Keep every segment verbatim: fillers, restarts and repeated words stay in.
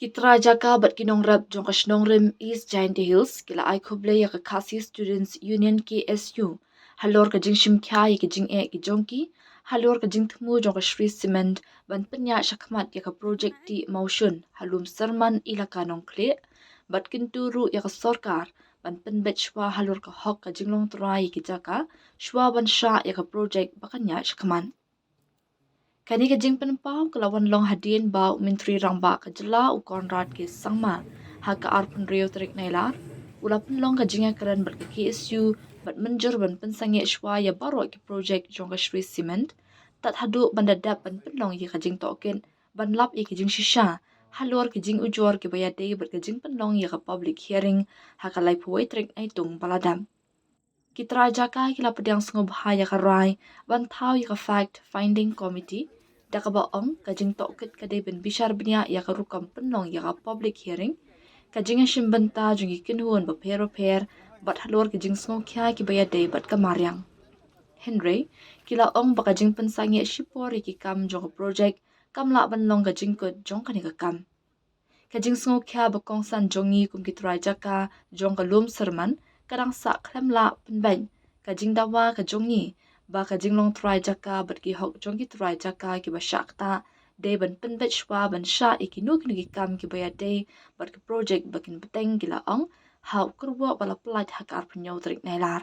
Ki trai jaka bad ki nongrep jong ka shnong rim East Jaintia Hills ki la ai khublei ïa ka Khasi Students Union, K S U, halor ka jingshim khia ïa ki jingeh ki jong ki halor ka jingthmu jong ka Shree Cement ban pynïaid shakhmat ïa ka projek tih mawshun ha Lumsyrman, Elaka Nongkhlieh, bad kyntu ruh ïa ka sorkar ban pynbeit shuwa halor ka hok ka jinglong trai ïa ki jaka shuwa ban shah ïa ka projek ba kan ïaid shakhmat. Kane ka jingpynpaw ka la wan long hadien ba u Myntri Rangbah ka jylla, u Conrad K Sangma, ha ka arphew hynriew tarik Nailar u la pynlong ka jingïakren bad ka K S U bad mynjur ban pynsangeh shuwa ïa baroh ki projek jong ka Shree Cement, tad haduh ban da dep ban pynlong ïa ka jingtohkit ban lap ïa ki jingshisha halor ki jingujor kiba ïadei bad ka jingpynlong ïa ka public hearing ha ka laiphew wei tarik Naitung ba la dep. Ki trai jaka ki la pdiang sngewbha ïa ka rai ban thaw ïa ka Fact Finding Committee, da kaba ong ka jingtohkit ka dei ban bishar bniah ïa ka rukom pynlong ïa ka public hearing, ka jingïashim bynta jong ki kynhun bapher bapher bad halor ki jingsngewkhia kiba ïadei bad ka mariang. Hynrei ki la ong ba ka jingpynsangeh shipor ïa ki kam jong ka projek kam lah ban long ka jingkut jong kane ka kam. Ka jingsngewkhia ba kongsan jong ngi kum ki trai jaka jong ka Lumsyrman ka dang sah khlem lah pynbeit. Ka jingdawa ka jong ngi ba ka jinglong trai jaka bad ki hok jong ki trai jaka kiba shah ktah dei ban pynbeit shuwa ban shah ïa kino kino ki kam kiba ïadei bad ka projek ba kin bteng, ki la ong ha u kyrwoh ba la pyllait ha ka arphew hynñiew tarik Nailar.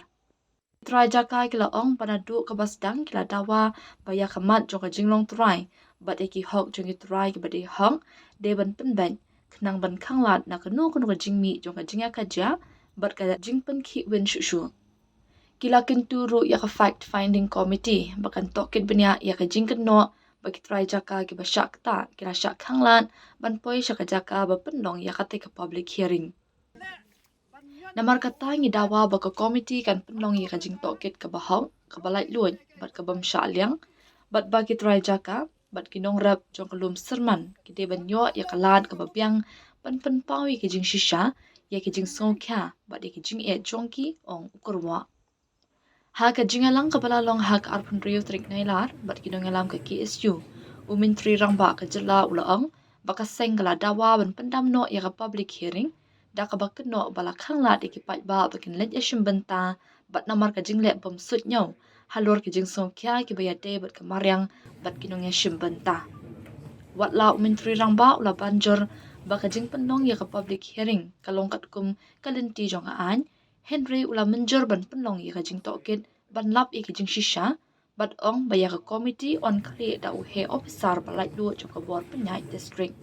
Trai jaka ki la ong ba naduh kaba sdang ki la dawa ba ïa ka mat jong ka jinglong trai bad ïa ki hok jong ki trai kiba dei hok dei ban pynbeit, khnang ban khanglad na kano kano ka jingmih jong ka jingïakajia bad ka jingpynkhih win shuh shuh. Ki la kyntu ruh ïa ka Fact Finding Committee ba kan tohkit bniah ïa ka jingkynnoh ba ki trai jaka kiba shah ktah ki la shah khanglad ban poi sha ka jaka ba pynlong ïa katei ka public hearing. Namar kata ngi dawa ba ka komiti kan pynlong ïa ka jingtohkit kaba hok, kaba laitluid bad ka bym shah liang, bad ba ki trai jaka bad ki nongrep jong ka Lumsyrman ki dei ban ïoh ïa ka lad kaba biang ban pynpaw ïa ki jingshisha, ïa ki jingsngewkhia bad ïa ki jingeh jong ki, ong u kyrwoh. Ha ka jingïalang kaba la long ha ka arphew hynriew tarik Nailar bad ki nongïalam ka K S U, u Myntri Rangbah ka jylla u la ong ba ka seng ka la dawa ban pyndam noh ïa ka public hearing, da kaba kynnoh ba la khanglad ïa ki paidbah ba kin leit ïashim bynta bad namar ka jingleh bym suidñiew halor ki jingsngewkhia kiba ïadei bad ka mariang bad ki nongïashim bynta. Wat la u Myntri Rangbah u la ban jur ba ka jingpynlong ïa ka public hearing ka long katkum ka lynti jong ka aiñ, hynrei u la mynjur ban pynlong ïa ka jingtohkit ban lap ïa ki jingshisha, bad ong ba ïa ka komiti yn khlieh da u heh ophisar ba laitluid jong ka bor pynïaid district.